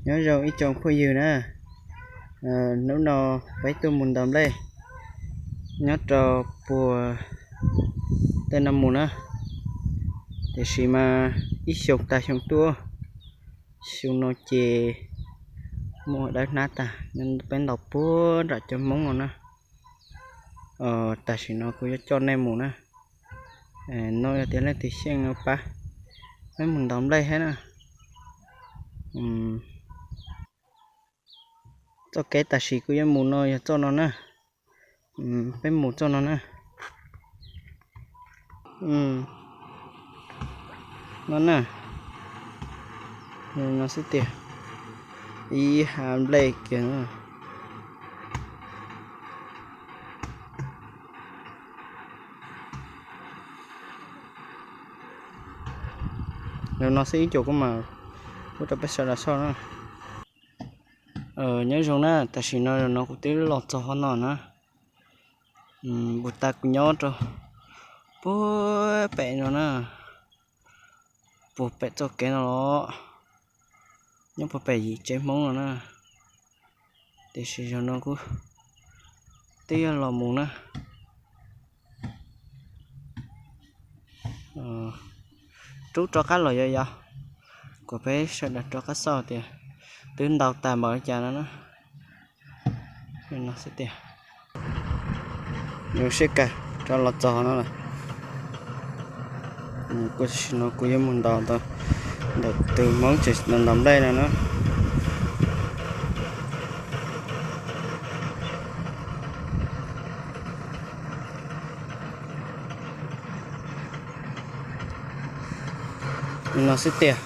Nyob zoo ib tsoom phooj ywg na, hnub no peb tuaj mus ntaus nplej nyob rau puag tej no mus na, tiam sis mas ib xyoos tag xyoo tuaj, xyoo no ces muaj dawb hnab tag, peb ntaus puag nram cov Hmoob no na. Tam sim no kuv yuav coj nej mus na, no yog tias leej twg xyeej no pab, peb mus ntaus nplej thiab na. Txoj kev tam sim kuv yuav mus no yog txoj no na, peb mus txoj no na. No na, no xwb tiag, ib hav nplej kiag. Zaum no xwb ib co kuv mam pub rau peb sawv daws xauj na. Nyob zoo na, tam sim no zaum no kuv twb los txog qhov no na. Puag ta kuv nyob rau puag pem no na, puag pem txoj kev no los, nyob puag pem yim tsev Hmoob no na. Tiam sis zaum no kuv twb yuav los mus na. Rub rov qab los yov yov, kom peb sawv daws rov qab xauj tias twb ntaus tag npaum li cas no na. No xwb tiag, zoo siab kawg rov los txog no lawm. Kuv tam sim no kuv yuav mus ntaus ntawm tus Hmoob tseem ntaus nplej no na. No xwb tiag,